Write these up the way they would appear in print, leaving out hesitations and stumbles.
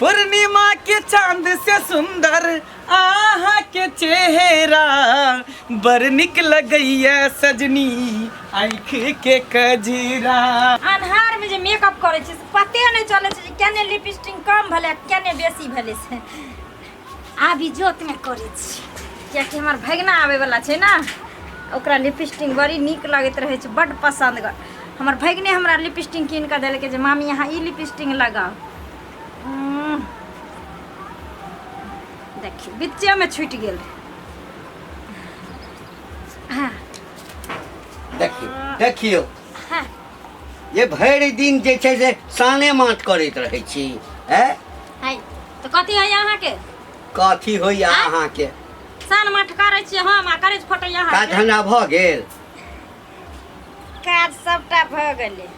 पूर्णिमा के चांद से सुंदर आहा के चेहरा बड़ निक लगैया सजनी आँख के कजरा। अन्हार में जे मेकअप करै छै से पते नहि चलै छै जे केने लिपस्टिक कम भेलै आ केने बेसी भेलै। से आब इजोत में करै छी, कियाकि हमर भगना आबै वाला छै ने, ओकरा लिपस्टिक बड़ी नीक लगैत रहै छै, बड्ड पसन्द। हमर भगने हमरा लिपस्टिक कीन कऽ देलकै जे मामी अहाँ ई लिपस्टिक लगाउ। देखियौ, बिच्चेमे छुटि गेल। हाँ। देखियौ, देखियौ। हाँ। ये भरि दिन जे छै से साने मात करैत रहै छी, हैं? है तऽ कथी होइए अहाँके? कथी होइए? आँय? अहाँके सान माठ करै छियै हम आ करै फटैया काज अहाँके। धंधा भऽ गेल? काज सबटा भऽ गेलै।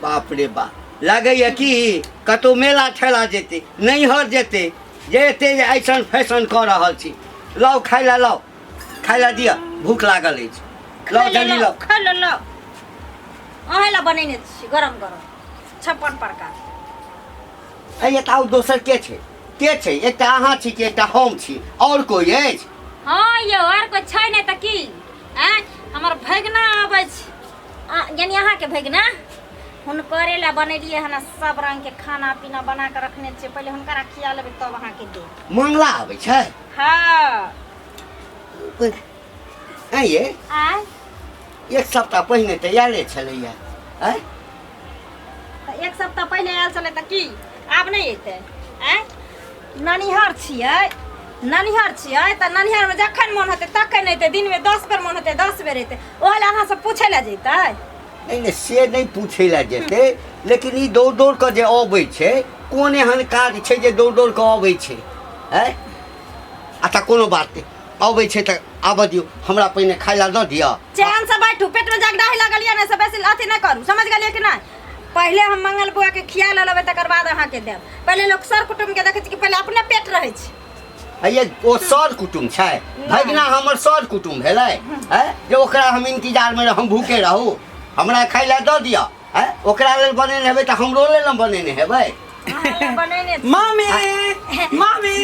बाप रे बाप, लगैए कि कतहु मेला ठेला जेतै, नैहर जेतै, जे एते जे ऐसन फैशन कऽ रहल छी। लाउ, खाय लए लाउ, खाय लए दिअ, भूख लागल अछि। लाउ, जल्दी लाउ। खा लो, लाउ, अहें ला बनेने छी गरम गरम 56 प्रकार। अइ तऽ आउ, दोसर के छै? के छै? एकटा अहाँ छी कि एकटा हम छी, आओर कोइ अछि? हाँ यौ, आर कोइ छै नहि तऽ की? आँय, हमर भगना आबै छै, यानी अहाँके भगना, हुनकरे लए बनेलियै हन। सब रंग के खाना पीना बना कऽ रखने छियै। पहिले हुनकरा खिया लेबै तब अहाँके देब। मंगला आबै छै? हाँ। आँय ये? आँय? एक सप्ताह पहिने तऽ आयले छलैया, आँय? तऽ एक सप्ताह पहिले आयल छलै तऽ की आब नहि अयतै? आँय, ननिहर छियै, ननिहर छियै तऽ ननिहरमे जखन मोन हेतै तखन अयतै। दिनमे 10 बेर मोन हेतै 10 बेर अयतै। ओहि लए अहाँसँ पूछै लए जैतै? नहि नहि, से नहि पूछै लए जेतै, लेकिन ई दौड़ दौड़ कऽ जे अबै छै, कोन एहन काज छै जे दौड़ दौड़ कऽ अबै छै, आँय? अच्छा, कोनो बात नहि, अबै छै तऽ आबऽ दियौ, हमरा पहिने खाय लए दऽ दिअ। चैन से बैठू, पेट में जगदाही लागल ये ने, से बेसी अथी नहि करू, समझ गेलियै कि नहि? पहिले हम मंगल बुआ के खिया लऽ लेबै, तकर बाद अहाँके देब। पहिले लोक सर कुटुम्ब के देखै छै कि पहिले अपने पेट रहै छै? ये ओ सर कुटुम्ब छै? भगना हमर सर कुटुम्ब भेलै, आँय, जे ओकरा हम इंतजार में हम भूखे रहू? हमरा खाय लए दऽ दिअ। आँय, ओकरा लेल बनेने हेबै तऽ हमरो लेल ने बनेने हेबै। अहाँ लए बनेने छी। मामी, मामी, मामी,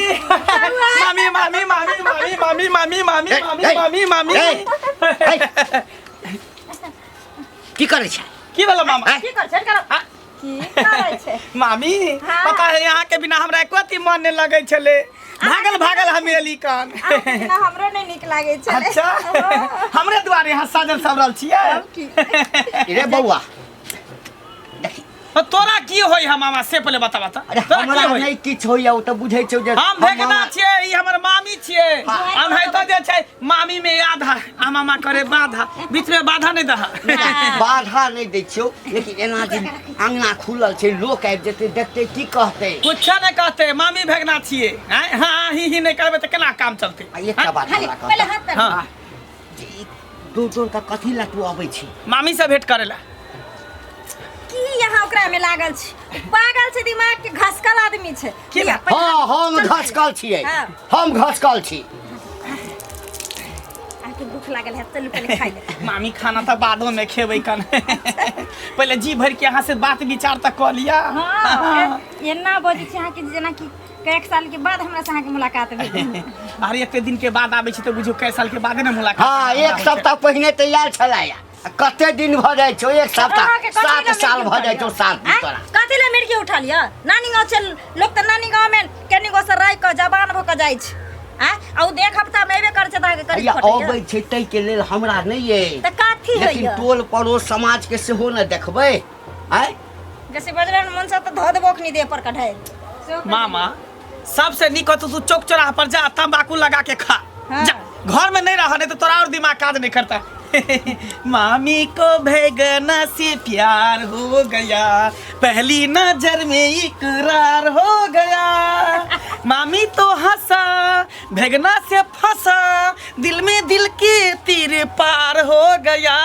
मामी, मामी, मामी, मामी, मामी, मामी, ए, मामी, ए, मामी, मामी। ए, ए, की करै छै? की भेलो मामा? आँय? की करै छै? करो। की करै छै? मामी। हाँ। पता है, यहाँ के बिना हमरा एको अथी मन नहीं लगै छलै। भागल भागल हम एली कान। अहाँके बिना हमरो नहि नीक लागै छलै। अच्छा, हमरे दुआरे यहाँ साजल सबरल छियै? तब की? रे बौआ। तो तोरा की होई है मामा, से पहले बता, बता। अरे, तोरा की हमरा होई? नहि किछु होइया, ओ तऽ बुझै छौ जे हम भेगना छियै, ई हमर मामी छियै। हम है तो जे छै मामी में आधा आ मामा करे बाधा, बीच में बाधा नहीं दहा। बाधा नहि दै छियौ, लेकिन एना जे अंगना खुलल छै, लोक आबि जेतै, देखतै, की कहतै? कुछ नहीं कहते, मामी भेगना छियै। आँय, हाँ ही ही नहीं करबै तऽ केना काम चलतै? आ एकटा बात खाली हमरा पहिले कहता हाथ पैर। हाँ। जे ई दौड़ दौड़ कऽ कथी लए तू अबै छी? मामी से भेंट करेला। की यहाँ ओकरा में लागल छी? पागल छै, दिमाग के घसकल आदमी छै। की? लिअ, पहिले हँ, हम चल। घसकल छियै। हाँ। हम घसकल छी। अहाँके भूख लागल है, चलू पहिले खाइ ले। मामी, खाना तऽ बादो में खेबै कन, पहिले जी भर के अहाँ से बात विचार तऽ कऽ लिअ। हाँ, एना बजै छी अहाँके जेनाकि कएक साल के बाद हमरा से अहाँके मुलाकात भेल। अरे, एते दिन के बाद आबै छी तऽ बुझियौ कए साल के बादे ने मुलाकात। हाँ, एक सप्ताह पहिने तैयार छलै, आ कते दिन भऽ जाइ छौ एक सप्ताह? अहाँके कथी 7 लए साल मिर्गी भऽ जाइ छौ, उठल 7 दिन यऽ? तोरा। आँय? कथी लए मिर्गी उठल यऽ? नानी गाँव छै, लोक तऽ नानी गाँव में कनि गो से रहि कऽ जवान भऽ कऽ जाइ छै। आँय, आ ओ एक हफ्ता में एबे करै छै तऽ अहाँके करी हैया फटैया। अबै छै ताहिके लेल हमरा नहि अइ। तऽ कथी लेकिन होइया? टोल पड़ोस समाज के सेहो ने देखबै, आँय? जैसे बजरंग मन से तऽ धऽ देबो अखनी देह पर कढ़ाई। सेहो कहि। मामा, सबसे नीक होतौ तू चौक चौराहा पर जा, तंबाकू लगा के खा। हाँ। जा, घर में नहीं रह, नहीं तो तोरा और दिमाग काज नहीं करता। मामी को भेगना से प्यार हो गया, पहली नजर में इकरार हो गया। मामी तो हंसा, भेगना से फंसा, दिल में दिल के तीर पार हो गया।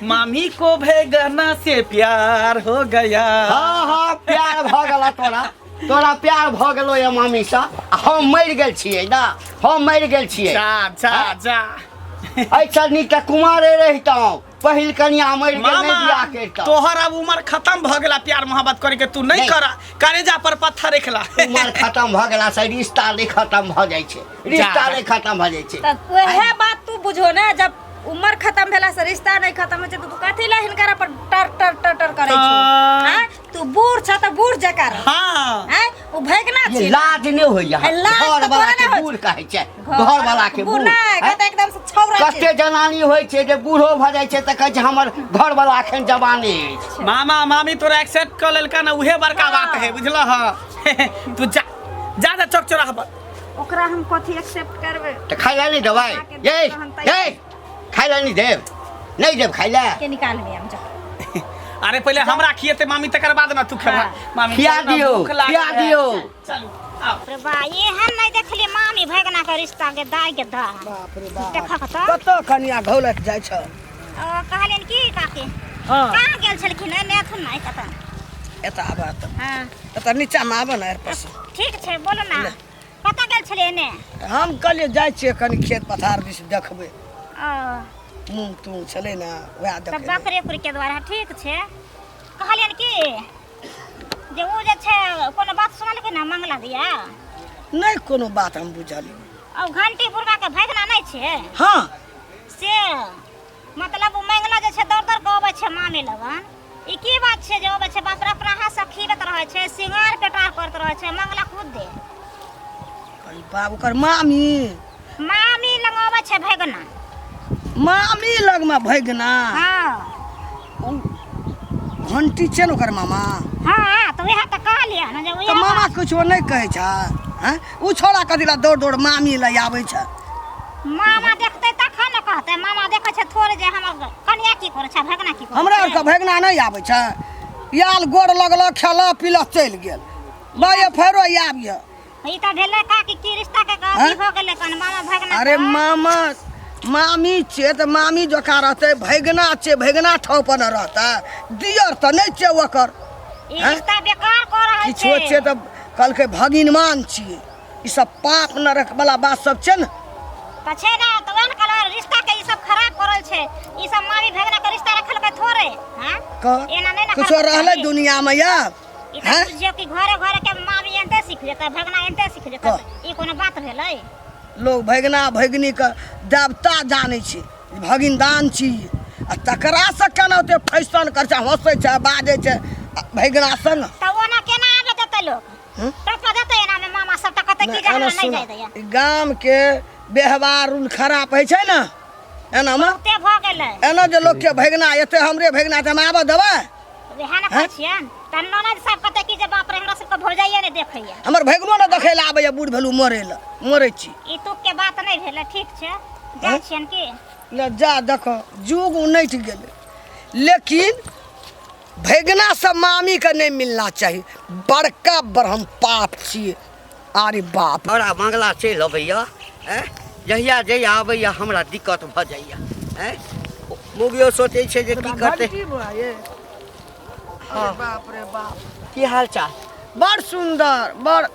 मामी को भेगना से प्यार हो गया। हाँ हाँ, प्यार भऽ गेला तोरा, तोरा प्यार भऽ गेलो ये मामीसँ, आ हम मरि गेल छियै ने, हम मरि गेल छियै। जा जा जा। एहिसँ नीक तऽ कुमारे रहितहुँ। पहिल कनिया मरि गेल नहि मामा बियाह करितहुँ। तोहर अब उम्र खत्म भ गेला प्यार मोहब्बत करे के तू नहीं नहीं। करा करेजा पर पत्थर रखला उमर खत्म भऽ गेला से रिश्ता नहि खत्म भऽ जाइ छै रिश्ता जा। नहि खत्म भऽ जाइ छै तऽ वएह बात तू बुझो ने जब उम्र खत्म भेला से रिश्ता नहीं खत्म होइ छै तऽ तू कथी ला हिनकरा पर टर टर टर टर करै छौ तऽ- आँय? तू बूढ़ छ तऽ बूढ़ जकाँ रह हाँ आँय? ओ भगना ये छी लाज नहि होइया आ लाज घर तऽ वाला तोरा के नहि होइ बूढ़ कहै छै घर वाला के बूढ़ बूढ़ नहि हैं? कहतै एकदम से छौरा छै कते जनानी होइ छै जे बूढ़ो भऽ जाइ छै तऽ कहै छै हमर घर वाला एखन जवाने अछि मामा मामी तोरा एक्सेप्ट कर लेलका ना उहे बड़का हाँ। बात है बुझल ह तू जा जा जा चौक चौराहा पर ओकरा हम कथी एक्सेप्ट करबै तऽ खाइ लए नहि देबै अहाँके ये तहन तऽ- ये खाइ लए नहि देब नहि देब खाइ लए के निकालबै हम जा अरे पहिले हमरा खिएते मामी तकर बाद ना तू खेबा हाँ। मामी खिया चल ना, दियौ, भूख लागल खिया है। दियौ। चलू आओ रे बा एहन नहि देखलियै मामी भगना के रिश्ता के दाय के दा बाप रे बाप देखऽ तऽ कतऽ कनिया घौलत जाइ छ ओ, कहलियनि की काकी हँ कहाँ गेल छलखिन एने एथुन नहि कतऽ एतऽ आबऽ तऽ हँ एतऽ नीचामे आबऽ ने पर से ठीक छै बोलू ने कतऽ गेल छलियै एने हम कहलियै जाइ छियै कनि खेत पथार दिस देखबै ओ मूँग तूँग छलै ने वएह तऽ देखै बकरे उकरे के द्वारा ठीक छै कहलियनि की जे ओ जे छै कोनो बात सुनलखिन हँ मंगला दिया नहि कोनो बात हम बुझलियै ओ घंटी बुढ़बा के भगना नहि छै हँ से मतलब ओ मंगला जे छै दौड़ दौड़ के अबै छै मामी लगन ई की बात छै जे अबै छै बाप रे अपना हाथ से खीरत रहै छै सिंगार पेटार करत रहै छै मंगला खुद दे अरे बाप ओकर मामी मामी लग अबै छै भगना मामी लगमे भगना हाँ ओ घंटी छै ने ओकर मामा हाँ तऽ वएह तऽ कहलियै ने जे तऽ वएह मामा किछो नहि कहै छै हँ ओ छौड़ा कथी लए दौड़ दौड़ मामी लग आबै छै मामा देखतै तखन ने कहतै मामा देखै छै थोड़े जे हमर कनिया की करै छै भगना की करै हमरा छै। आरके भगना नहि आबै छै आयल गोड़ लगलक खेलक पीलक चलि गेल बाय फेरो आबि ई तऽ भेलै काकी की रिश्ता के हैं? अथी भऽ गेलै कन मामा भगना अरे के। मामा मामी छियै तऽ मामी जकाँ रहतै भैगना छियै भैगना ठाँव पर ने रहतै दियर तऽ नहि छियै ओकर ई हैं? रिश्ता बेकार कऽ रहल किछो छै छियै तऽ कहलकै भगिनमान छियै ई सब पाप नरक वाला बात सब छै ने तऽ छै ने तऽ वएह ने कहलहुँ रिश्ता के ई सब खराब करल छै ई सब मामी भगना के रिश्ता रखलकै थोड़े हैं कह एना नहि ने किछो करबाक रहलै चाही। दुनियामे यार ई तऽ हैं बुझियौ कि घरे घरे के मामी एनते सीख जेतै भगना एनते सीख जेतै कह। ई कोनो बात भेलै लोग भगना भगिनीके देवता जानै छै भगिनदान छी आ तकरासँ केना ओते फैशन करै छै हँसै छै बाजै छै आ भगिना संग तऽ ओना केना आबे देतै लोक टपा देतै एना मे मामा सब तऽ कहतै कि जे एना हमरा नहि सुन जाय दैया ई गामके व्यवहार रूल खराब होइ छै ने एनामे बहुते भऽ गेलै एना जे लोकके भगिना एते हमरे भगिना तऽ हम आबऽ देबै वएह ने कहै छियनि तऽ ननद सब कहतै कि जे बाप रे हमरा सबके भौजाइए नहि देखैया हमर भगिनो ने देखै लए आबैया बूढ़ भेलू मरै लए मरै छी ई तुक के बात नहि भेलै ठीक छै जाइ छियनि की ले जा देखो जुग उनटि गेलै लेकिन भगिना से मामीके नहि मिलना चाही बड़का ब्रह्म पाप छियै अरे बाप हमरा मंगला चलि अबैया ऐं जहिया जहिया अबैया हमरा दिक्कत भऽ जाइया ऐं मौगियो सोचै छै जे की करतै हाँ। बाप रे बाप की हाल चाल बड़ सुन्दर बड़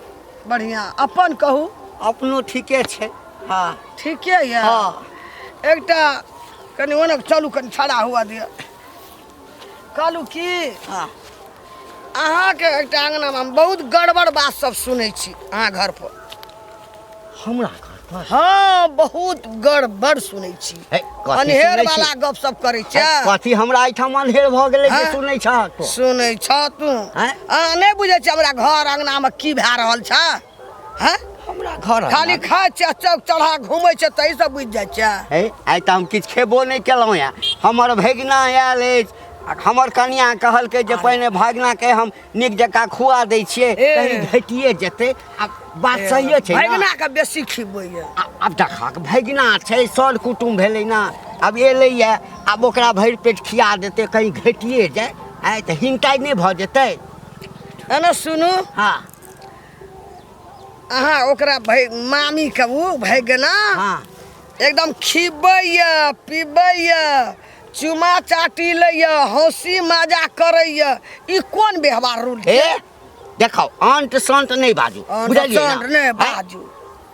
बढ़िआँ अपन कहू अपनो ठीके छै हँ ठीके यऽ हँ एकटा कनि ओने चलू कनि खड़ा हुआ दिअ कहलहुँ की हँ अहाँके एकटा अङ्गनामे हम बहुत गड़बड़ बात सब सुनै छी अहाँ घर पर हमरा घर पर हँ बहुत गड़बड़ सुनै छी हे, कथी अन्हेर सुनै छी? वाला गप सब करै छै हे, कथी हमरा एहिठाम अन्हेर भऽ गेलै जे हँ? सुनै छह तू सुनै छ तू हैं? अहाँ नहि बुझै छी हमरा घर अङ्गनामे की भए रहल छै हैं हमरा घर खाली खाइ छै चौक चढ़ा घूमै छै तही सब बुझि जाइ छै हे आइ तऽ हम किछु खेबो नहि केलहुँ हेँ हमर भगिना आयल अछि आ हमर कनिया कहलकै जे पहिने भगिनाके हम नीक जकाँ खुआ दै छियै ए। कहीं घटिए जेतै आ बात सहिए छै ने भगिना के बेसी खिबैया आब देखक भगिना छै सर कुटुम भेलै ने आब एलैए आब ओकरा भरि पेट खिया देतै कहीं घटिए जाय आइ तऽ हिनकाइ नहि भऽ जेतै एना सुनू हँ अहाँ ओकरा भै मामीके ओ भगिना हँ एकदम खिबैया पिबैया चुमा चाटी लैया हँसी मजा करैया ई कोन व्यवहार रूल हे देखो अंट संट नहि बाजू अंट बुझलियै संट ने नहि हैं? बाजू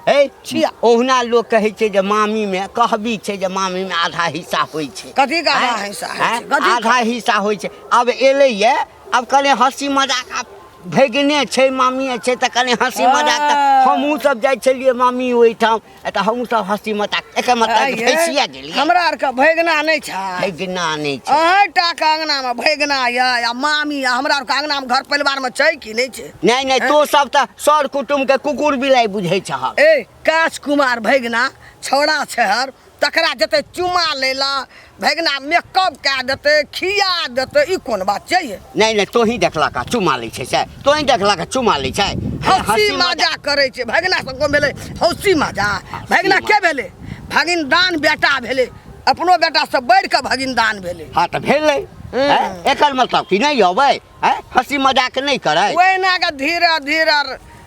हे छिया। ओहुना लोक कहै छै जे मामीमे कहबी छै जे मामीमे आधा हिस्सा होइ छै। कथी के आधा आँय? हिस्सा होइ छै? आँय? कथी के? आधा हिस्सा होइ छै। आब एलैए, आब कने हँसी मजाक, आब भगिने छै मामिए छै तऽ कने हँसी मजाक तऽ हमहूँ सब जाइ छलियै मामी ओहिठाम, तऽ हमहूँ सब हँसी मजाक, एकर मतलब आइये, भैंसिया गेलियै। हमरा आरके भगिना नहि छै। भगिना नहि छै। अहीं टा के अङ्गनामे भगिना यऽ या मामी यऽ, हमरा आरके अङ्गनामे घर परिवारमे छै कि नहि छै? नहि नहि, तों सब तऽ सर कुटुम्बके कुकुर बिलाइ बुझै छहक। ए काश कुमार भगिना छौड़ा छहर, तकरा जेतै चुमा लै लए, भगिना मेकअप कए देतै, खिया देतै, ई कोन बात छै ये? नहि नहि, तोही देखलक आ चुमा लै छै से, तोही देखलक आ चुमा लै छै। हँसी मजाक करै छै भगिना सब। कोन भेलै हँसी मजाक? भगिना के भेलै? भगिन दान बेटा भेलै, अपनो बेटा सब बढ़ि कऽ भगिन दान भेलै। हँ तऽ भेलै, हैं? एकर मतलब कि नहि अबै, हैं? हँसी मजाक नहि करै। ओहिना के धीरे धीरे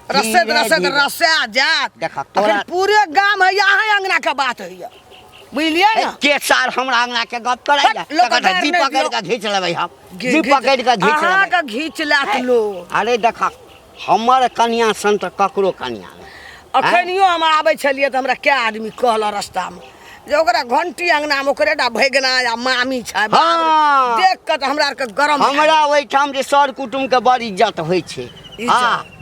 रसैत धीरे रसैत धीरे। रसा जायत। देखा, अखन तोरा- पूरे गाम होइया अहाँ अंगना के बात होइया, बुझलियै ए, ने? के सार हमरा अंगना के गप करै हट, लोक तकर गारि जी नहि पकड़ि दियौ। कऽ घीच लेबै हम, जी पकड़ि कऽ घीच लेबै। अहाँके घीच लेत लोक। अरे देखा, हमर कनिया सन तऽ ककरो कनिया नहि। अखनियो हम आबै छलियै तऽ हमरा कए आदमी कहल रस्तामे जे ओकरा घंटी अंगनामे ओकरे टा भगिना या मामी छै। बाप रे, हँ। देख कऽ तऽ हमरा आरके गरम भए हमरा ओहिठाम जे सर कुटुम्ब के बड़ इज्जत होइ छै। गेल। हँ।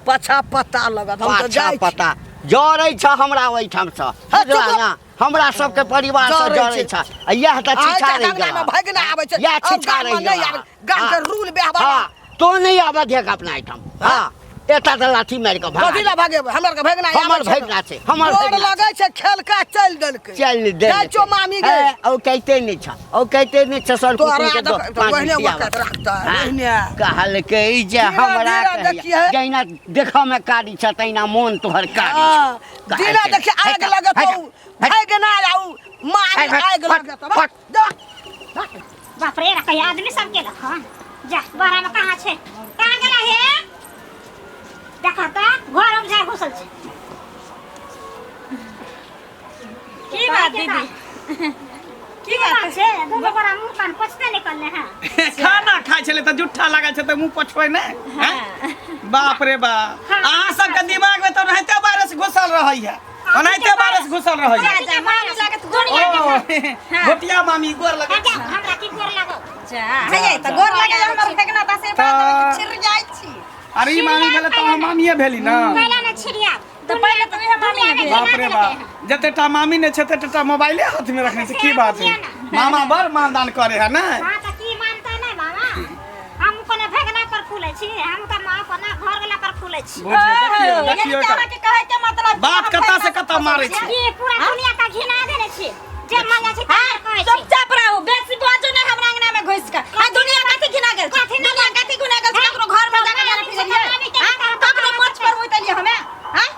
पछा पत्ता लगत, हम तऽ पाछा जाइ छी। पता जरै छ हमरा ओहिठाम सँ, हँ, बुझला चुप। ना? हमरा सबके परिवार सँ जरै जरै छै। छ। आ इएह तऽ अहाँ छिछा के रहि अंगनामे गेल। भगिना आबै छै, इएह अब छिछा गाममे रहि नहि गेल। आबै। गामके हँ। रूल व्यवहार। हँ, तो नहि आबऽ दियक अपना एहिठाम। हँ, एतऽ तऽ लाठी मारि कऽ भगा कथी लए भगेबै? हमरा आरके भगिना आबै हमर छै ने। भगिना छै, हमर गोर भगिना लगै छै, खेलका चलि देलकै। चलि देलकै। जाइ छौ मामी गे। ए, ओ कहिते नहि छ, ओ कहिते नहि छ सर तोरा कुटुम्ब के देख- पाँच ओहिने रुपैआ वकत राखतै, हँ। ओहिने। कहलकै जे धीरे हमरा धीरे कहैया, देखिहे। जहिना देखऽ मे कारी छ तहिना मोन तोहर कारी हँ, छ। दिना कहलकै, देखिए आगि हट, लगतौ, हट, हट, भगिना आउ मामी हट, हट, आगि हट, लगतौ। हट। जा। बाप रे, कहिया आदमी सब गेलक हन? जा बाहर में कहाँ छै, कहाँ गेला हे? देखा तऽ घर में जा घुसल छै। की बात दीदी, की बात छै? दुनू गोरा मुँह कान पोछते निकलले हैं। खाना खाइ छलै तऽ जुट्ठा लागल छै तऽ मुँह पोछबै ने, हैं? बाप रे बाप, अहाँ सबके दिमाग में तऽ ओनाहिते वायरस घुसल रहैया, ओनाहिते वायरस घुसल रहैया। जा जा, मामी लागत गोरिया ओ घोटिया मामी, गोर लगै जा, हमरा की गोर लागो? जा हे, तऽ गोर लागे हमर भगना तऽ से बात तऽ- छिर जाइ छी। अरे ई मामी भेलै तऽ अहाँ मामिए भेली ने? कैला ने छिड़िया? तऽ पहिले तऽ उएह मामी ने भेल। बाप रे बाप, जते टा मामी नहि छै तते टा मोबाइले हाथ में रखने छै। की बात है मामा, बड़ मानदान करे है ने? हाँ तऽ की मानता नहि मामा, हम कोनो भगना पर फूलै छी? हम तऽ माँ अपना घर वाला पर फूलै छी। बुझियौ, देखियौ, यानी देखियौ कि एकर अहाँके कहै के मतलब कि बात हम कतऽ से भगना कतऽ मारै छै। की पूरा दुनिया का घिना देने छी, जे मन जाइ छै तार कहै छी। चुपचाप रहू, बेसी बाजू नहि हमरा अंगना में घुसि कऽ। आ दुनिया कथी घिना गेल छै? दुनिया कथी घिना गेल छै? ककरो घर में जाके गाली फिजलियै? हाँ? ककरो मोछ पर उतलियै हमे? हाँ?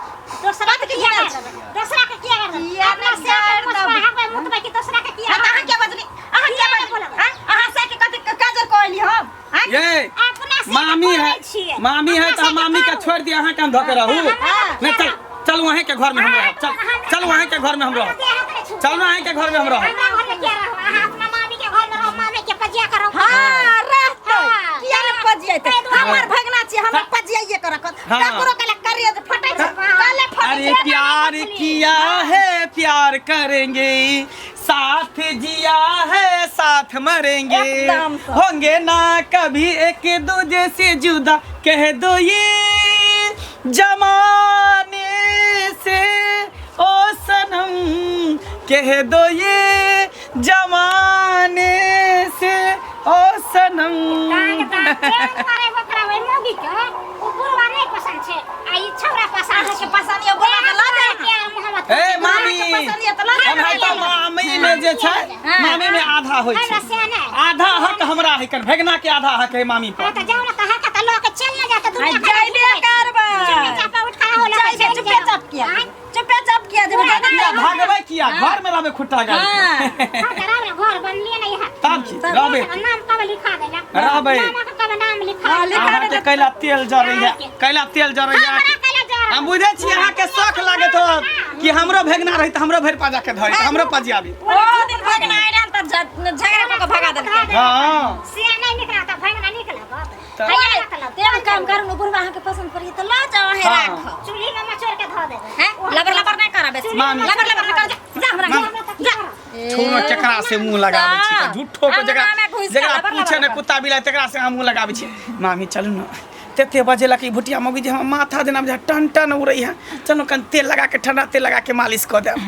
दोसरा के कथी किया घिना गारि छै? देबै? दोसरा के किया गारि देबै? किया अपना नहि से के गारि पोसबा देबै? हबै मुतबै कि दोसरा के किया हाँ, तऽ अहाँ गारि क्या बजली? अहाँ क्या किया बजली? बोलबै? हाँ? अहाँ से के कथी काजर कहली हम? हाँ? ये अपना से के मामी है, करै छियै। मामी है अपना तऽ से के मामी के करू। छोड़ दिया, अहाँ के हम धोके रहू? हाँ। नहीं, चल चल वहीं के घर में हम रहब। चल चल वहीं के घर में हम रहब। देह हाथ नहि छू। चल वहीं के घर में हम रहब। हमरा घर में किया रहू? अहाँ अपना मामी के घर में रहू, मामी के पजिया करू। हाँ, रहतै। हाँ। किया ने पजियैतै? ताहि दुआरे। हमर भगना छियै, हमरा पजियाइए के रखत। हाँ। ककरो कले करिए जे फटै छै, कले फटै अरे छै। प्यार किया है प्यार करेंगे, साथ जिया है साथ मरेंगे, एकदम से। होंगे ना कभी एक दूजे से जुदा, कह दो ये जमाने से ओ सनम, कह दो ये जमाने से ओ सनम। कान कान चेंज करे ओकरा ओहि मौगी के, ओ बुढ़वा नहि पसंद छै आ ई छौड़ा पसंद अहाँके छै। पसंद यऽ बोला के लऽ जाउ। प्यार मोहब्बत। ए मामी, अहाँके पसंद यऽ तऽ लऽ जाउ। ओनाहितो मामी में जे छै, हाँ। मामी में आधा होइ हमरा छै, से नहि। आधा हक हमरा है, कर भगना के आधा हक है मामी हाँ पर। तऽ जाउ ने तऽ हक तऽ लऽ के चलि ने जाउ तऽ आ दुनिया के जाइबे करबै। चुपे चापा उठ खड़ा हो लऽ के जाइबे, चलि चुपे जाउ। चाप किया? आँय? चुपे चाप किया जेबै? पूरा किया भागबै? किया घर में रहबै खुट्टा गाड़ हाँ। के? हाँ तऽ रहब ने, घर बनलियै ने यहाँ। तब की रहबै? नाम कब लिखा देला? रहबै। मामा के कब नाम लिखा हाँ, देला? लिखा अहाँके कैला तेल जरै है, कैला तेल जरै है? हमरा कैला जरै? हम बुझै छी अहाँके शौक लागैत हो कि हमरो भेगना रही तऽ हमरो भरि पाजा के धरी, हमरो पजियाबी। ओ दिन भगना आइ रहन तऽ झगड़ा कऽ के भगा देलकै। हँ। से नहि नीक रहत, भगना नीक लागत। तऽ- हैया मतलब एगो काम करू ने, बुढ़वा अहाँके पसंद पड़िए तऽ लऽ जाउ, अहीं हाँ। राखब। चूल्ही में मचोर के धऽ धऽ देबै। हैं लबर लबर नहि करऽ बेसी। मामी। लबर लबर नहि कर, जा जा हमरा मामी। जा। छोड़ो, केकरा से मुंह लगाबै छी तऽ झूठो के अंगना जकरा में घुसि कऽ जकरा लबर पूछे लबर ने कर। कुत्ता बिलाइ तकरा से हम मुंह लगाबै छी। मामी चलू ने, तेते बजेलक ई भुटिया मौगी जे हमर माथा जेना बुझा टन टन उड़ै है। चलू कनि तेल लगा के, ठंडा तेल लगा के मालिश कऽ देब।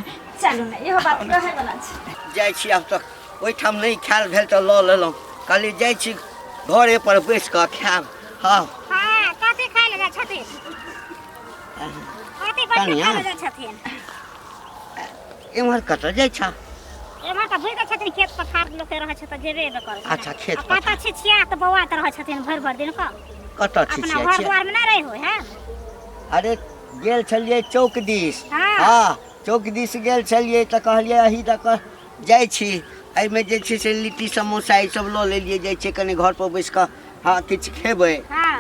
चलू ने, इहो बात कहै वाला छै। जाइ छी आब तक ओहिठाम नहि खायल भेल तऽ लऽ लेलहुँ, कहली जाइ छी घरे पर बैस कऽ खायब। हँ हँ, कथी खाय लए जाइ छथिन? कथी बैठ कऽ कनिया। खाय लए जाइ छथिन? एम्हर कतऽ जाइ छह? एम्हर तऽ बुझि छथिन खेत पथार लोकके रहै छै तऽ जेबे एबे करै छै। अच्छा, खेत आ कतऽ छिछिया तऽ बौआइत रहै छथिन भरि भरि दिन कऽ। कतऽ अपना छिछिया घर छियै? दुआरमे नहि रहै होइ है। अरे गेल छलियै चौक दिस। हाँ। हँ, चौक दिस गेल छलियै तऽ कहलियै अही दऽ कऽ जाइ छी, एहिमे जे छै से लिट्टी समोसा ई सब लऽ लेलियै, जाइ छियै कनि घरपर बैस कऽ हँ किछु खेबै। हँ,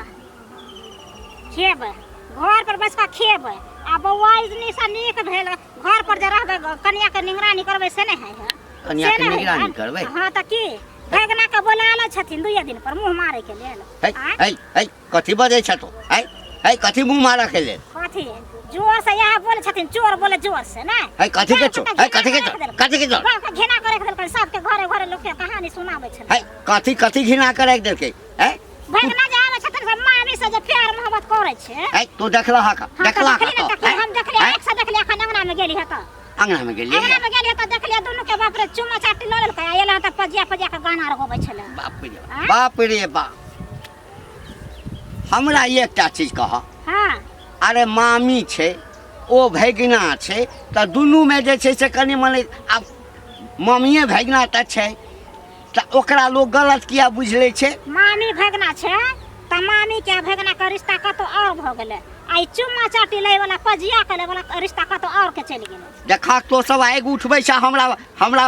खेबै, घर पर बैस कऽ खेबै। आ बौआ निशा नीक भेल, घर पर जे रहबै कनिया के निगरानी करबै से नहि है? कनिया से के नहि है? निगरानी करबै? हँ तऽ की भगना के बोला लै छथिन दुइये दिन पर मुँह मारे के लेल? है आँय? है है, कथी बजै छ तू? है है, कथी मुँह मारऽ के लेल? कथी जोर से यहाँ बोले छथिन? चोर बोले जोर से ने। है, कथी के चोर? है, कथी के चोर? कथी के चोर? गाँव के घृणा करे के देलकै, सबके घरे घरे लोक के कहानी सुनाबै छलै। है, कथी कथी घृणा करे के देलकै? है, भगना जे आबै छथिन से मामी से जे प्यार मोहब्बत करै छै। है, तू देखलह का? हाँ, तऽ देखलह का देखली ने तो? तखन है? हम देखली, है? आँखि से देखली। अखन अंगना में गेली है तऽ अंगना में गेलियै? अंगना में गेली तऽ देखलियै दुनू के बाप रे चुमा चाटी लऽ लेलकै आ एलै तऽ पजिया पजिया के गाना आर गबै छलै। बाप रे आँय? बाप रे बाप, हमरा एकटा चीज कह। हाँ। अरे मामी छै, ओ भगिना छै, तऽ दुनूमे जे छै से कनि मनि आब मामिए भगिना तऽ छै, तऽ ओकरा लोक गलत किया बुझि लै छै? मामी भगना छै तऽ मामी के भगना के रिश्ता कतौ और भऽ गेलै आ ई चुम्मा चाटी लै वाला पजिया के लै वाला रिश्ता कतौ और के चलि गेलै। देखा, तो सब आगि उठबै छ हमरा, हमरा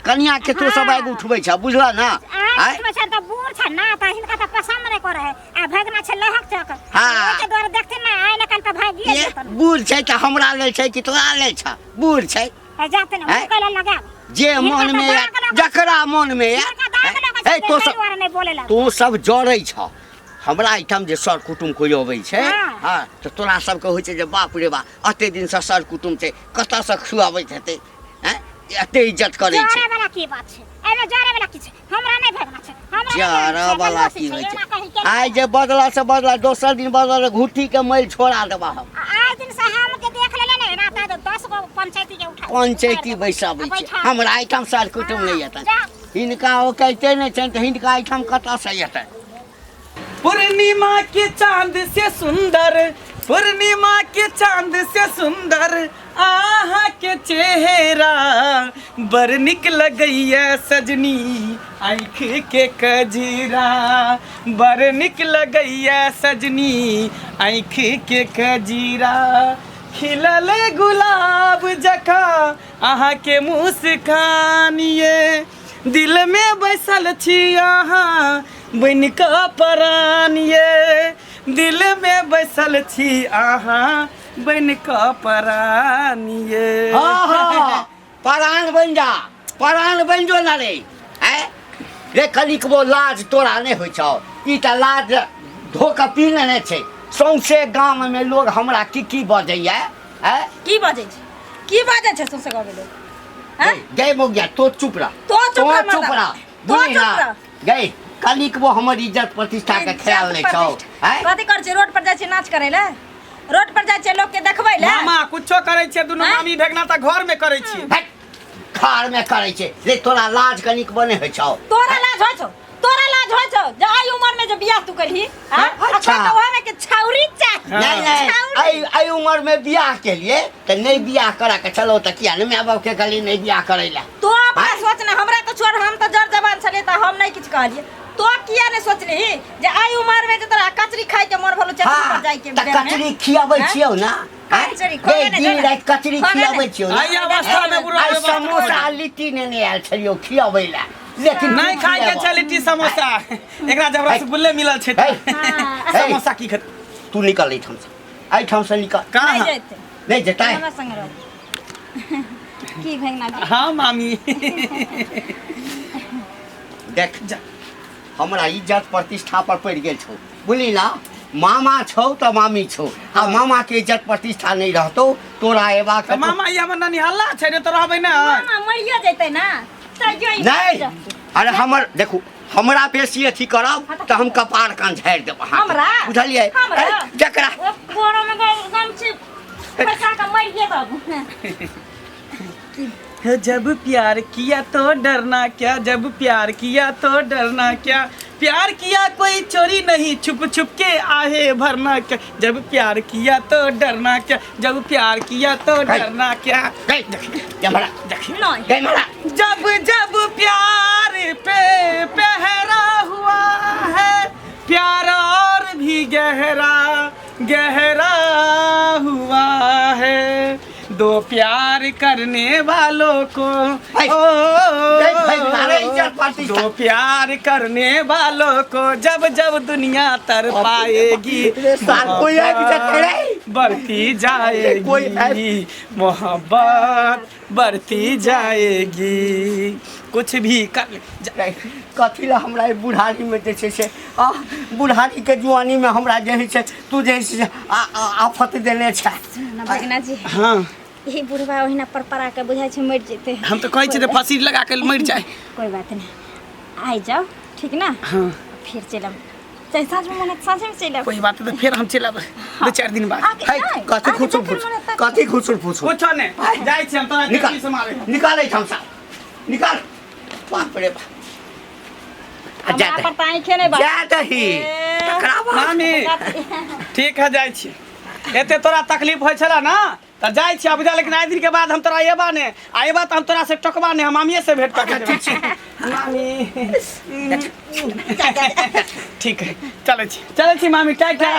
कनिया के तो सब आगि उठबै छ, बुझल ना? आइ आँय? उठबै छै तऽ बूढ़ छै ना, तऽ हिनका तऽ पसन्द नहि करै है आ भगना छै लहक चक। हाँ। ओहिके दुआरे देखथिन ना, आइ ने काल्हि तऽ भागिए ये जेतन। बूढ़ छै तऽ हमरा लेल छै कि तोरा लेल छ? बूढ़ छै। है, जाते ना आँय? हुनका लग लगायब। जे हिनका मन तऽ में दाग आयत, लगै छै। जकरा मन में आयत। हिनका दाग लगै छै हे, जे तो ताहि सब दुआरे नहि बोले लगै। तू सब जरै छ। हमरा एहिठाम जे सर कुटुम कोइ अबै छै, हाँ। हाँ, तऽ तोरा सबके होइ छै जे बाप रे बाप, एते दिनसँ सर कुटुम छै, कतऽसँ खुआबैत हेतै? हैं, एते इज्जत करै छै। जरे वाला की बात छै एहिमे? जरे वाला की छै? हमरा नहि भगना छै, हमरा नहि जरा भगना छै, वाला बदमाशी की होइ एना कही छै? केना? आइ जे बदला से बदला, दोसर दिन बदला, घुट्ठी के मैल छोड़ा देबा हम। आ आइ दिन से हम के देख लेले ने एना तऽ 10 गो पंचायती के उठा पंचायती बैसाबै छै। बैठा। हमरा एहिठाम सर कुटुम नहि एतनि। जा। हिनका ओ कहिते नहि छनि तऽ हिनका एहिठाम कतऽसँ एतनि? पूर्णिमा के चांद से सुंदर, पूर्णिमा के चांद से सुंदर आहा के चेहरा बड़ निक लगैया सजनी, आँख के कजरा बड़ निक लगैया सजनी, आँख के कजरा। खिलल गुलाब जकाँ अहाँके मुस्कान ये, दिल में बैसल छी अहाँ बनि कऽ परान ये, दिल में बैसल छी अहाँ बनि कऽ परान ये। हाँ हाँ, परान बनि जा, परान बनि जो ना रे। आँय रे, कनिकबो लाज तोरा नहि होइ छौ? ई तऽ लाज धो कऽ पी लेने छै। सौंसे गाममे लोग हमरा की की बजैया? आँय? की बजै छै, की बजै छै सौंसे गाँवमे लोग? हैं? गै मौगिया, तो चुप रह। तो चुप रह, चुप मर्दा। रह। तो बुझली चुप ना? रह। गै, कनिकबो हमर इज्जत प्रतिष्ठा के ख्याल नहि छौ? आँय? कथी करै छै? रोड पर जाइ छै नाच करै लए? रोड पर जाइ छै लोक के देखबै लए? मामा, कुछो करै छियै दुनू आँय? मामी भेगना तऽ घर में करै छियै। हट, घर में करै छै रे। तोरा लाज कनिकबो नहि होइ छौ? तोरा लाज होइ छौ? तोरा लाज होइ छौ जे एहि उमर में जे बियाह तू केलही? हाँ? अच्छा। अच्छा, तऽ ओहे में के छौरी चाही। नहीं नहीं, छौरी। एहि एहि उम्र में बियाह के लिए तऽ नहि बियाह करा के चलो तऽ किया नहि माय बाप के कहली नहि बियाह करै लए? तो अपना आँय? सोच ने, हमरा तऽ छोड़, हम तऽ जर जवान छलियै तऽ हम नहि किछु कहलियै। तो किया नहि सोचलिही जे एहि उमर में जे तोरा कचरी खाय के मन भेलो चटनी पर जाय के तऽ बेर में? कचरी खियाबै आँय? छियौ ना? आँय? कचरी खोगे गे, ने दिन जो ने। राति कचरी खोगे ने। खियाबै छियौ ना? एहि अवस्था में बुढ़वा आइ व्यवस्था समोसा आ लिट्टी नेने आयल छलियौ खियाबै लए, लेकिन नहि खाय के छै लिट्टी समोसा, एकरा जब रसगुल्ले मिलल छै हे, तऽ हे। समोसा की खेतै? तू निकल एहिठामसँ, एहिठामसँ निकल। नहि कहाँ? जेतै। नहि जेतै? हमरा संग रह की भगना जी? हाँ मामी। देख जा। हमरा इज्जत प्रतिष्ठा पर पड़ि गेल छौ, बुझली ना? मामा छौ तऽ मामी छौ आ मामा के इज्जत प्रतिष्ठा नहि रहतौ तोरा एबाक तऽ मामा ई हमर ननिहल्ला छै ने तऽ रहबै ने मामा मरियो जेतै ना तैयो ई नहि अरे हमर देखू हमरा बेसी अथी करब तऽ हम कपार कान झाड़ि देब अहाँके। हमरा? बुझलियै हमरा? ऐ, जकरा ओ गोरो में गमछी पैसा के मरिए बाबू जब प्यार किया तो डरना क्या जब प्यार किया तो डरना क्या प्यार किया कोई चोरी नहीं छुप छुप के आहे भरना क्या जब प्यार किया तो डरना क्या जब प्यार किया तो डरना क्या गई जमरा नहीं गई मरा जब जब प्यार पे पहरा हुआ है प्यार और भी गहरा गहरा हुआ है दो प्यार करने वालों को भाई, ओ भाई, भाई, इज्जत प्रतिष्ठा। दो प्यार करने वालों को जब जब दुनिया तर पाएगी रे साल, कोई आबि जेतै रे। बढ़ती जाएगी कोई आबि- मोहब्बत बढ़ती जाएगी कुछ भी कर ले कथी लए हमरा ई बुढ़ारीमे जे छै से आ बुढ़ारीके जुआनीमे हमरा जे हइ से तू जे हइ से आफत देने छै ना भगना जी हाँ ई बुढ़वा ओहिना परपरा के बुझाइ छै मरि जेतै हम तो कहै छी जे फांसी लगा के मरि जाए कोई बात नहीं आइ जाओ ठीक ना हाँ फिर चलब चाहे साँझमे मन साँझमे चलि आब कोई बात नहीं फिर हम चलब दो चार दिन बाद आके है नहि, कथी आके खुसुर जखन फुसुर मन हेतै कथी खुसुर फुसुर कुछो नहीं जाइ छी हम तोरा निकाल चटनी से मारे निकाल एहिठाम सँ निकाल बाप रे बाप आ जा हमरा दही पर तऽ आँखे नहि बात जा दही ए, तकरा बाद मामी ठीक है जाइ छी एते तोरा तकलीफ होइ छला ना तऽ जाइ छी अब जा लेकिन आइ दिन के बाद हम तोरा अयबा ने आ अयबा तऽ हम तोरा से टोकबा ने हम मामिए से भेंट कऽ के ठीक छै मामी ठीक है चलै छी चलै छी मामी टाटा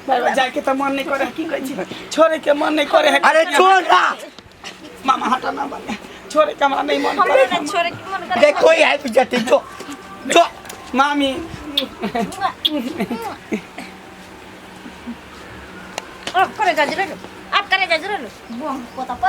बाय बाय जाके तऽ मन नहि करे की कहै छी छोड़े के मन नहि करे है अरे छोड़ ना मामा हटा ना बने छोड़े के हमरा नहीं मन हमरो करे ने छोड़े के मन करे देख कोई आबि जेतै जो जो मामी अब करे जा जरूर अब करे जा जरूर बोम पोता पर।